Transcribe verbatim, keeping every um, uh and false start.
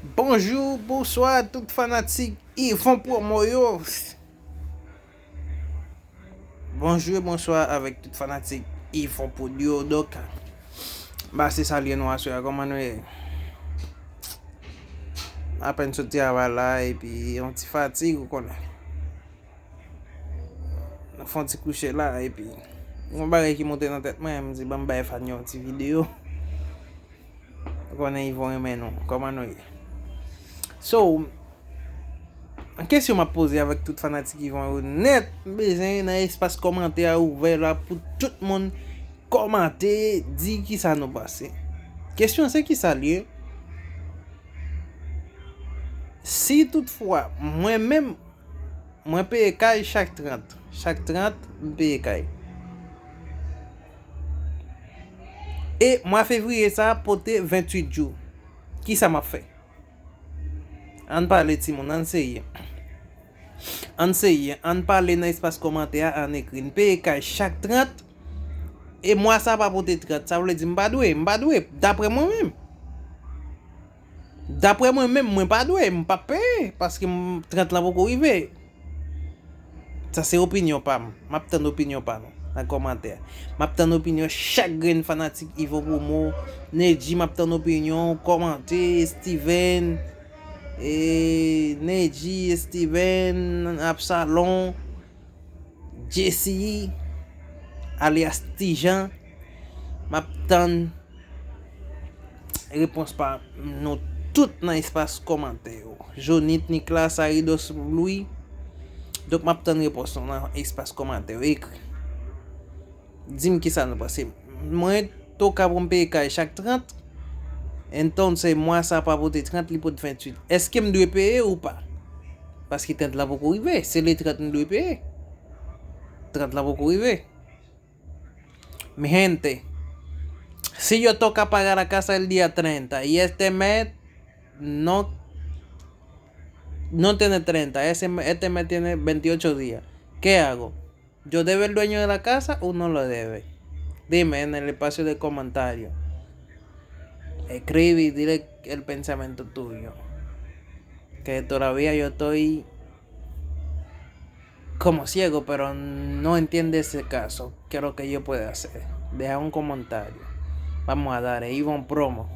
Bonjou, bonswa tout fanatik Yvon Promo yo. Bonjou e bonswa avèk tout fanatik Yvon Prod yo. Donk, m pase salye nou aswè a, kòman nou ye? Apèn soti travay la, epi yon ti fatig, ou konnen. Fè yon ti kouche la, epi yon bagay ki monte nan tèt mwen, m di, "Ban m bay fan yo yon ti videyo." Ou konnen Yvon renmen nou. Kòman nou ye? So, kesyon m ap poze avèk tout fanatik Yvon yo nèt, m bezwen nan espas kòmantè a ouvè la pou tout moun kòmante, di kisa nou panse. Kesyon se kisa l ye? Si toutfwa, mwen menm, mwen peye kay chak trant. Chak trant, m peye kay. E mwa fevriye sa a pote venntuit jou. Kisa m ap fè? Ann pale timoun, ann serye. Ann serye, ann pale nan espas kòmantè a, ann ekri. M peye kay chak trant, e mwa sa a pa pote trant. Sa vle di m pa dwe, m pa dwe, daprè mwen menm. Daprè mwen menm, mwen pa dwe, m p ap peye, paske m, trant lan poko rive. Sa se opinyon pa m. M ap tann opinyon pa nou nan kòmantè. M ap tann opinyon chak grenn fanatik Yvon Promo. Nedji, m ap tann opinyon, kòmante, Steven, e, Nedji, Steven, Absalon, Jesse, alyas Tijan. M ap tann repons pa nou tout nan espas kòmantè yo. Jonit, Niklas, Aridos, Louis. Donk, m ap tann repons nou nan espas kòmantè yo. Ekri. Di m kisa nou panse. Mwen, toka pou m peye kay chak trant. Entonces, mwa sa pa pote trant, li pote venntuit. Èske m dwe peye ou pa? Paske trant lan poko rive. Se le trant m dwe peye. Trant lan poko rive. Mi gente, si yo toca pagar la casa el día treinta y este mes no, no tiene treinta, ese, este mes tiene veintiocho días, ¿qué hago? ¿Yo debe el dueño de la casa o no lo debe? Dime en el espacio de comentario. Escribe y dile el pensamiento tuyo. Que todavía yo estoy como ciego, pero no entiende ese caso. ¿Qué es lo que yo puedo hacer? Deja un comentario. Vamos a dar, Yvon Promo.